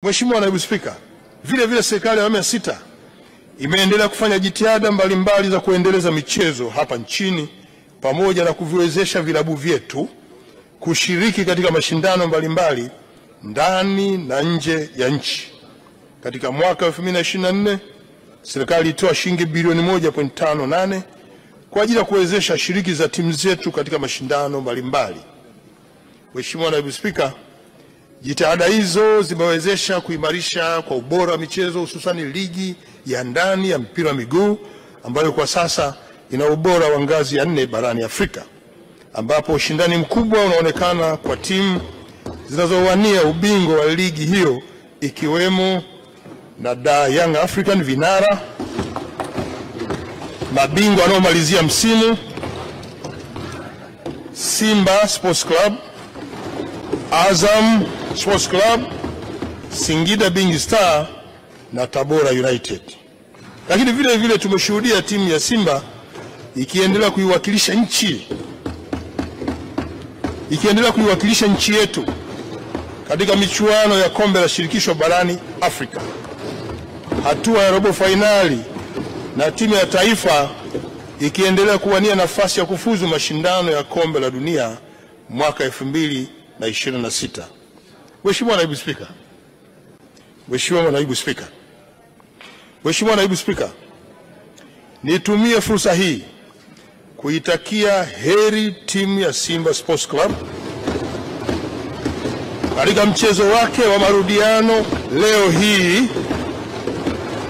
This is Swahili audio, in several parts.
Mheshimiwa Naibu Spika, vile vile serikali ya awamu ya sita imeendelea kufanya jitihada mbalimbali za kuendeleza michezo hapa nchini pamoja na kuviwezesha vilabu vyetu kushiriki katika mashindano mbalimbali ndani na nje ya nchi. Katika mwaka 2024 serikali ilitoa shilingi bilioni 1.58 kwa ajili ya kuwezesha shiriki za timu zetu katika mashindano mbalimbali. Mheshimiwa Naibu Spika, jitihada hizo zimewezesha kuimarisha kwa ubora wa michezo hususan ligi ya ndani ya mpira wa miguu ambayo kwa sasa ina ubora wa ngazi ya 4 barani Afrika, ambapo ushindani mkubwa unaonekana kwa timu zinazowania ubingwa wa ligi hiyo ikiwemo na Da Young African vinara, mabingwa wanaomalizia msimu, Simba Sports Club, Azam Sports Club, Singida Big Star na Tabora United. Lakini vile vile tumeshuhudia timu ya Simba ikiendelea kuiwakilisha nchi yetu katika michuano ya kombe la shirikisho barani Afrika, hatua ya robo fainali, na timu ya taifa ikiendelea kuwania nafasi ya kufuzu mashindano ya kombe la dunia mwaka 2026. Mheshimiwa Naibu Spika, Mheshimiwa Naibu Spika, nitumie fursa hii kuitakia heri timu ya Simba Sports Club katika mchezo wake wa marudiano leo hii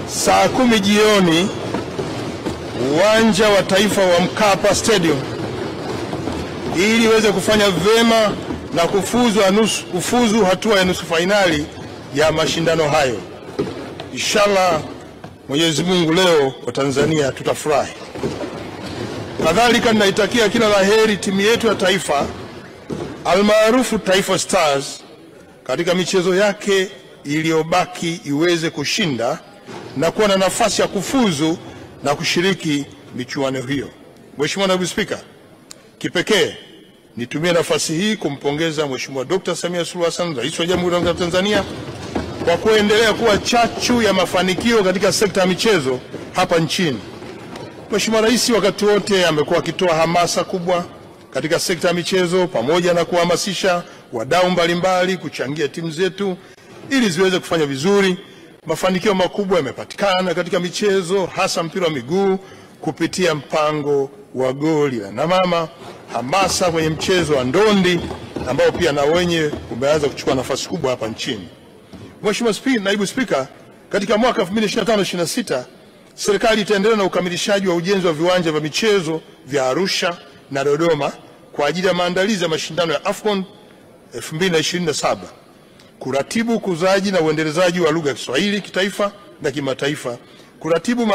saa 10 jioni uwanja wa taifa wa Mkapa Stadium, ili iweze kufanya vema na kufuzu hatua ya nusu fainali ya mashindano hayo. Inshallah Mwenyezi Mungu leo wa Tanzania tutafurahi. Kadhalika ninaitakia kila laheri timu yetu ya taifa almaarufu Taifa Stars katika michezo yake iliyobaki iweze kushinda na kuwa na nafasi ya kufuzu na kushiriki michuano hiyo. Mheshimiwa Naibu Spika, kipekee nitumie nafasi hii kumpongeza Mheshimiwa Dr. Samia Suluhu Hassan, Rais wa Jamhuri ya Muungano wa Tanzania, kwa kuendelea kuwa chachu ya mafanikio katika sekta ya michezo hapa nchini. Mheshimiwa Rais wakati wote amekuwa akitoa hamasa kubwa katika sekta ya michezo pamoja na kuhamasisha wadau mbalimbali kuchangia timu zetu ili ziweze kufanya vizuri. Mafanikio makubwa yamepatikana katika michezo hasa mpira wa miguu kupitia mpango wa goli la na mama, hamasa kwenye mchezo wa ndondi ambao pia na wenye umeanza kuchukua nafasi kubwa hapa nchini. Mheshimiwa Naibu Spika, katika mwaka 2025-26 serikali itaendelea na ukamilishaji wa ujenzi wa viwanja vya michezo vya Arusha na Dodoma kwa ajili ya maandalizi ya mashindano ya AFCON 2027, kuratibu ukuzaji na uendelezaji wa lugha ya Kiswahili kitaifa na kimataifa, kuratibu